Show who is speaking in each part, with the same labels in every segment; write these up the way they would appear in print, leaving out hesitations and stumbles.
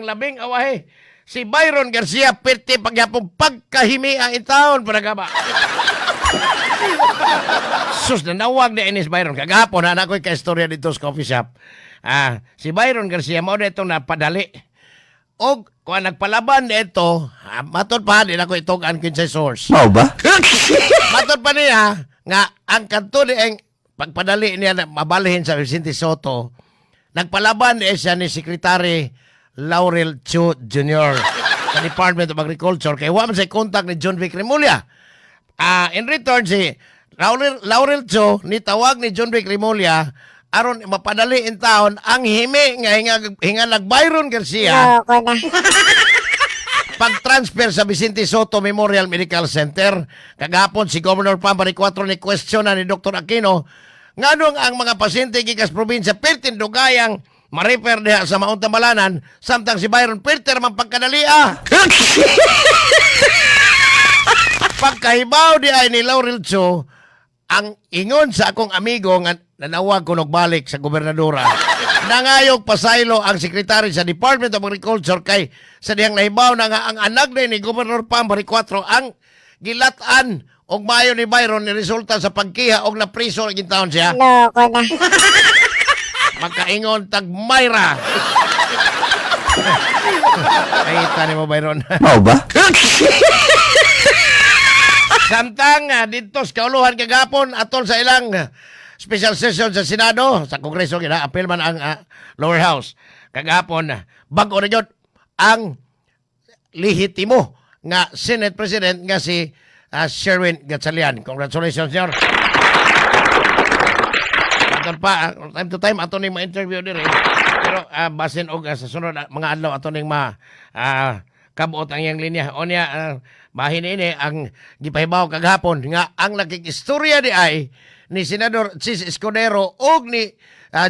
Speaker 1: Labing awahe si Byron Garcia perti pagyapon pagkahimia in town para ba. Sus, nanawag na inis Byron. Kagahapon, na ako'y kaistorya dito sa coffee shop. Ah, si Byron Garcia, mao na itong napadali. Og, kung nagpalaban nito, matod pa, di na ko itog-an kinsay source.
Speaker 2: Mao ba?
Speaker 1: Matod pa niya, nga ang kanto ni ang pagpadali niya na mabalhin sa Vicente Soto, nagpalaban niya siya ni Secretary Laurel Chu Jr. sa Department of Agriculture kay wa man siya contact ni John Vic Remulla. Ah, in return si Laurel Chu ni tawag ni John Vic Remulla aron mapadali in town ang himi nga hinga, hinga Byron Garcia
Speaker 3: Loko na.
Speaker 1: Pag-transfer sa Vicente Soto Memorial Medical Center. Kagahapon si Governor Pam Baricuatro ni question na ni Dr. Aquino nganong ang mga pasyente gikas probinsya pertin dugayang ma-refer diha sa Maong Tambalanan samtang si Byron perter man pagkadalia. Pagkahibaw di ay ni Laurel Cho, ang ingon sa akong amigo nga nanawag ko balik sa gobernadora. Nangayog pasaylo ang sekretary sa Department of Agriculture kay sa dihang nahibaw na nga ang anak ni Governor Pam Baricuatro ang gilatan og maayo ni Byron ni resulta sa pagkiha og napriso ang taon siya.
Speaker 3: Loko na.
Speaker 1: Makaingon tag Myra. Ay, ni mo, Byron.
Speaker 2: Mao ba?
Speaker 1: Samtang dito sa kauluhan kagapon atol sa ilang special session sa Senado, sa Kongreso gina apil man ang lower house. Kagapon bag-o na gyud ang lehitimo nga Senate President nga si Sherwin Gatchalian. Congratulations, sir. Atol pa, time to time ato ning ma-interview diri. Pero basin og sa sunod mga adlaw ato ning ma kabuot ang iyang linya. O niya, bahin ini ang gipahibaw kagahapon nga ang nakikistorya di ay ni Senador Chis Escudero og ni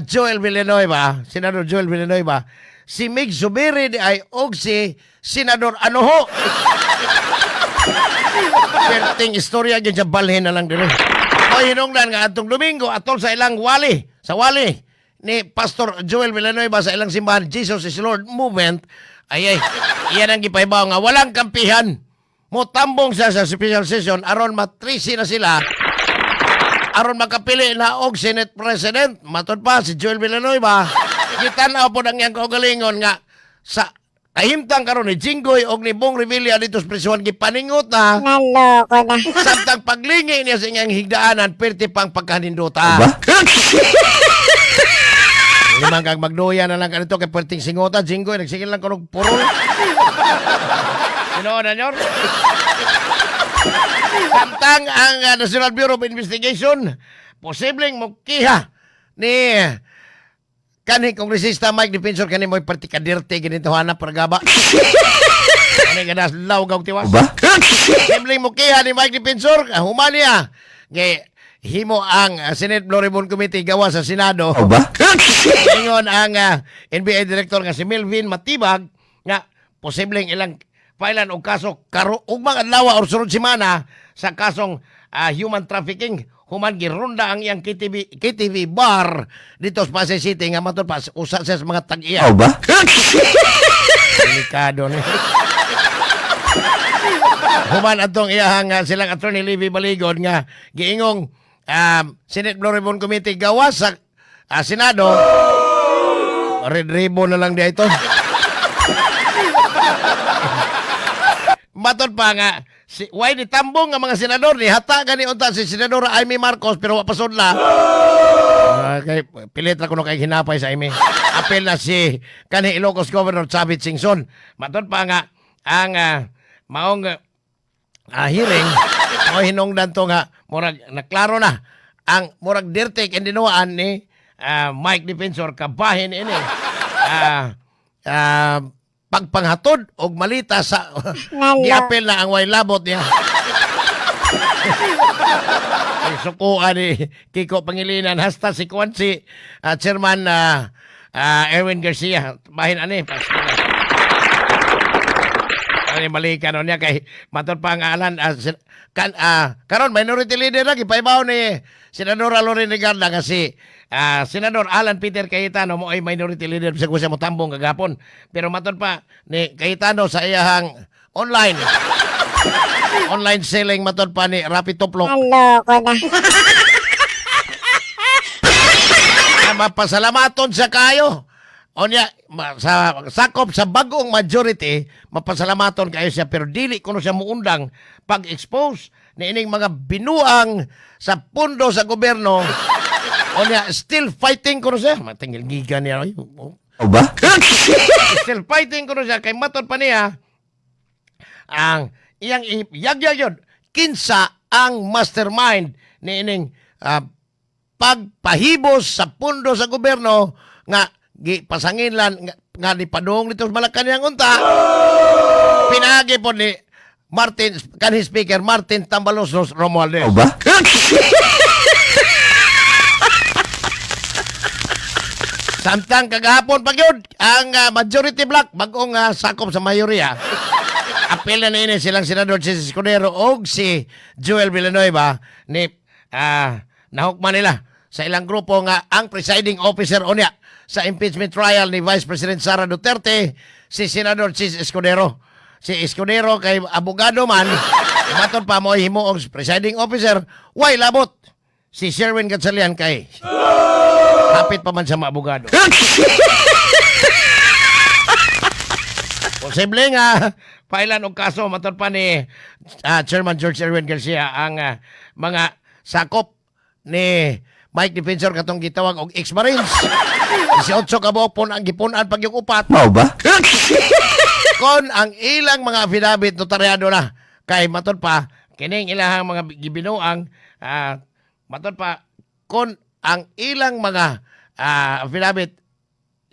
Speaker 1: Joel Villanueva, Senador Joel Villanueva, si Mig Zubiri di ay og si Senador Anoho. Perting istorya gyud sa balhin na lang diri. O hinungdan nga atong Domingo atol sa ilang wali, sa wali ni Pastor Joel Villanueva sa ilang simbahan Jesus is Lord Movement ay ay iyan ang gipahibaw nga walang kampihan. Motambong siya sa special session aron matrisi na sila aron makapili na og Senate President. Matod pa si Joel Villanueva, gitan-aw po ang iyang kaugalingon nga sa kahimtang karon ni Jinggoy og ni Bong Revilla dito sa prisuhan gipaningot na
Speaker 3: Naloko na.
Speaker 1: samtang paglingi niya sa iyang higdaanan perti pang pagkaninduta.
Speaker 2: Ba?
Speaker 1: Limang kag magduya na lang kanito kay perting singota Jinggoy nagsigil lang kunog purol. Sino na nyor? Samtang ang National Bureau of Investigation posibleng mokiha ni kanhi kongresista Mike Defensor, kani mo'y partikadirte ganito hanap paragaba. Kani ganas law gaw tiwas.
Speaker 2: Ba?
Speaker 1: Posibleng mokiha ni Mike Defensor human niya kay himo ang Senate Blue Ribbon Committee gawa sa Senado.
Speaker 2: Mao ba?
Speaker 1: Ingon ang NBI Director nga si Melvin Matibag nga posibleng ilang filean og kaso karo ugmang adlaw or sunod semana sa kasong human trafficking human gironda ang iyang KTV, KTV bar dito sa Pasay City nga matud pa usa siya sa mga tag-iya.
Speaker 2: Mao ba?
Speaker 1: Delikado ni. Human atong iyahang silang Attorney Levy Baligod nga giingong Senate Blue Ribbon Committee gawa sa Senado, red ribbon na lang di ito. Matod pa nga si why ni tambong nga mga senador ni hata gani unta si Senadora Imee Marcos pero wa pasudla. Kay pilit ra kuno kay hinapay sa Imee. Apel na si kanhi Ilocos Governor Chavit Singson. Matod pa nga ang maong hearing mo hinungdan to nga murag naklaro na ang murag dirty kindinuan ni Mike Defensor kabahin ini pagpanghatod og malita sa
Speaker 3: Lalo.
Speaker 1: giapel na ang way labot niya. Ay, sukuan ni Kiko Pangilinan hasta si Kwan si Chairman Erwin Garcia bahin ani. Pasko na. Ano balikan niya kay matod pa ang Alan kan karon minority leader na gipaibaw ni Senador Loren Legarda nga si Senador Alan Peter Cayetano mo ay minority leader, bisag ko siya motambong kagapon, pero matod pa ni Cayetano sa iyahang online online selling, matod pa ni Rapi Toplok,
Speaker 2: Naloko na.
Speaker 1: Mapasalamaton siya kayo. Onya, sa sakop sa bagong majority, mapasalamaton kayo siya, pero dili kuno siya muundang pag-expose ni ining mga binuang sa pundo sa gobyerno. Onya, still fighting kuno siya. Matingil giga niya. Ay, oh.
Speaker 3: ba?
Speaker 1: Still fighting kuno siya kay matod pa niya ang iyang yagyag yun kinsa ang mastermind ni ining pagpahibos sa pundo sa gobyerno nga gipasangin lang nga nipadung dito sa Malacañang unta pinagi po ni Martin kanhi Speaker Martin Tambaloslos Romualdez.
Speaker 3: ba?
Speaker 1: Samtang kagahapon pa gyud ang majority block, bagong sakop sa mayorya. Apil na niini silang Senador Chiz Escudero og si Joel Villanueva ni nahukman nila sa ilang grupo nga ang presiding officer unya sa impeachment trial ni Vice President Sara Duterte si Senador Chiz Escudero. Si Escudero kay abogado man, matod pa mo himuong presiding officer, way labot. Si Sherwin Gatchalian kay hapit pa man siya maabogado. Posible nga pailan og kaso matod pa ni Chairman George Erwin Garcia ang mga sakop ni Mike Defensor katong gitawag og ex-Marines. 18 ka buok pun ang gipun-an pag yung upat
Speaker 3: Mao ba?
Speaker 1: kon ang ilang mga affidavit notaryado na kay matod pa kining ilahang mga gibinuang matod pa kon ang ilang mga affidavit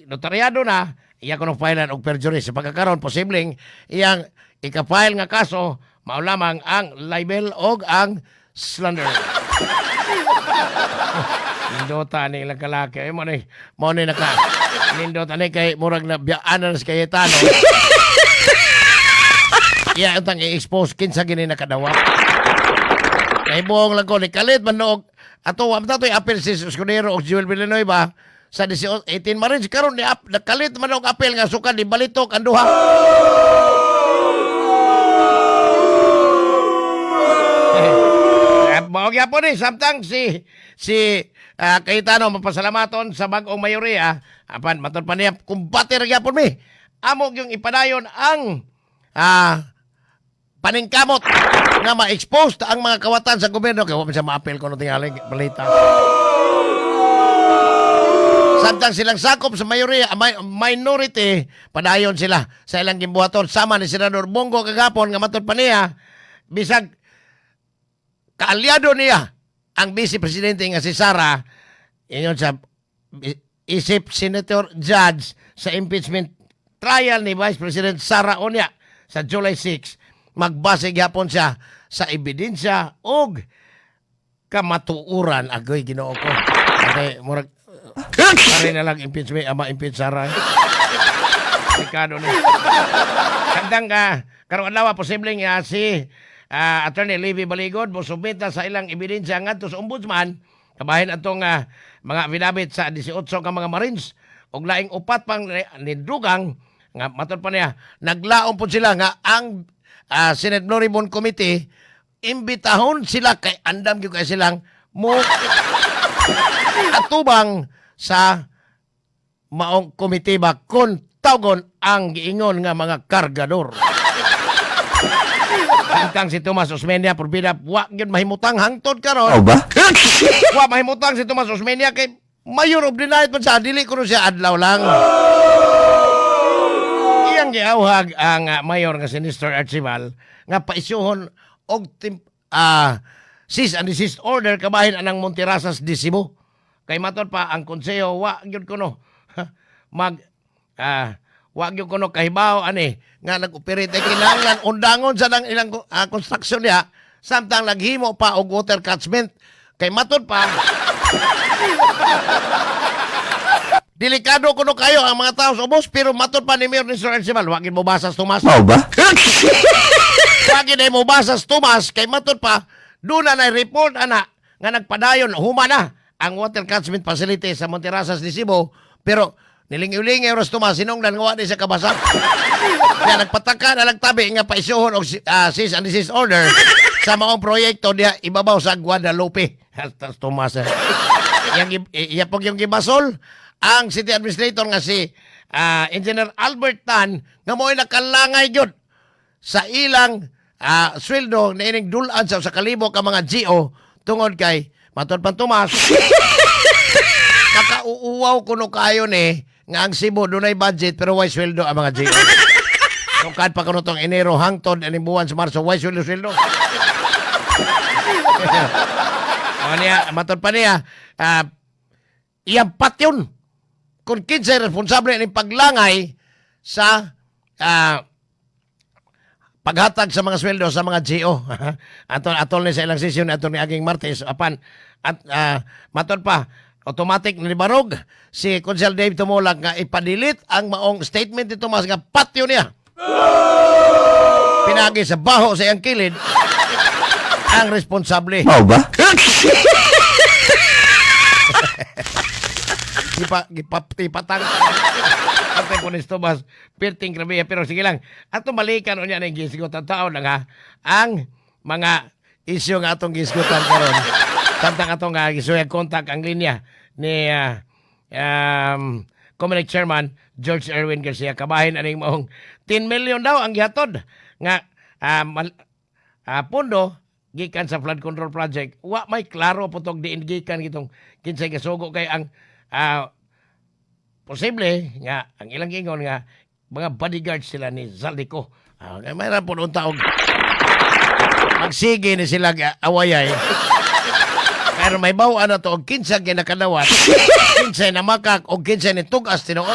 Speaker 1: notaryado na, iya kuno filean og perjury. Sa pagkakaron, posibleng iyang ika-file nga kaso mao lamang ang libel og ang slander. Nindota ni ilang kalaki. Ay, mo ni naka. Nindota ni kay murag na biyaan na sa Cayetano. Iya untang i-expose kinsa gini nakadawa. Kay buong lang ko ni kalit man noog ato wa man to'y apel si Escudero og Joel Villanueva sa 18 18 Marines karon ni ap, nakalit man og apel nga sukad ni balitok ang duha. Eh, mao gyapon ni samtang si si Cayetano mapasalamaton sa bag-ong mayorya, apan matod pa niya kumbate ra gyapon mi. Amo gyung ipadayon ang paningkamot nga ma-expose ang mga kawatan sa gobyerno kay wa man siya maapil kuno tingali balita. Samtang silang sakop sa mayorya, minority, padayon sila sa ilang gimbuhaton sama ni Senador Bong Go kagapon nga matod pa niya bisag kaalyado niya ang vice presidente nga si Sara, ingon sa isip senator judge sa impeachment trial ni Vice President Sara unya sa July 6, magbase gyapon siya sa ebidensya og kamatuoran. Agoy, Ginoo ko, okay, murag pare na lang impeachment ama impeach Sara. Delikado ni. Samtang ka karong adlaw, posibleng si Attorney Levi Baligod mosubmit na sa ilang ebidensya ngadto sa ombudsman kabahin atong mga affidavit sa 18 ka mga Marines ug laing upat pang nidugang nga matod pa niya naglaom po sila nga ang Senate Blue Ribbon Committee imbitahon sila kay andam gyud kay silang mo atubang sa maong komite ba kung tawgon ang giingon nga mga kargador. Samtang si Tomas Osmeña porbida wa gyud mahimutang hangtod karon.
Speaker 3: Mao ba?
Speaker 1: Wa mahimutang si Tomas Osmeña kay mayor of the night man sa dili kuno siya adlaw lang. Iyang giawhag ang mayor nga si Nestor Archival nga paisyuhon og cease and desist order kabahin anang Monterasas de Cebu. Kay matod pa ang konseho wa gyud kuno mag wa gyud kuno kahibaw ani nga nag-operate ay kinahanglan undangon sa nang ilang construction niya samtang naghimo pa og water catchment kay matod pa. Delikado kuno kayo ang mga tao sa ubos, pero matod pa ni Mayor Nestor Archival, wagin mo basas Tomas.
Speaker 2: Mao ba?
Speaker 1: Wagin ay mo basas Tomas kay matod pa doon na report ana nga nagpadayon huma na ang water catchment facility sa Monterasas ni Cebu, pero nilingi-lingi oras Tomas sinungdan nga wa di sa kabasa. Kaya nagpataka na lang tabi nga paisuhon og cease and desist order sa maong proyekto diha ibabaw sa Guadalupe. Tas Tomas. Eh. Yang iya pog yung gibasol ang city administrator nga si Engineer Albert Tan nga mo'y nakalangay gyud sa ilang sweldo na ining dulan sa kalibo ka mga GO tungod kay matod pan Tomas, makauuwaw kuno kayo ni nga ang Cebu dunay budget pero way sweldo ang mga GO. Tungkad pa kuno tong Enero hangtod aning buwan sa Marso, way sweldo sweldo. O niya, matod pa niya, iyang patyon kung kinsay responsable ni paglangay sa paghatag sa mga sweldo sa mga GO. Atol atol ni sa ilang sesyon ato ni aging Martes apan at matod pa automatic ni barog si Konsel Dave Tumulak nga ipadilit ang maong statement ni Tomas nga patyo niya. Pinagi sa baho sa iyang kilid ang responsable.
Speaker 2: Mao ba?
Speaker 1: Gipa, gipa, ipatang. Ate po ni Tomas, pirting grabe, pero sige lang. Ato balikan unya ning gisgutan taon lang ha. Ang mga isyu nga atong gisgutan karon. Samtang atong gisuyag kontak ang linya ni Comelec Chairman George Erwin Garcia, kabahin aning maong 10 million daw ang gihatod nga pondo gikan sa flood control project. Wa may klaro putog diin gikan gitong kinsay gasugo kay ang posible nga ang ilang ingon nga mga bodyguards sila ni Zaldy Co. Kay mayroon po noon taog magsige ni sila nga awayay. Pero may bawaan na to og kinsa ginakadawat, kinsay namakak o kinsay ni tugas tinuod.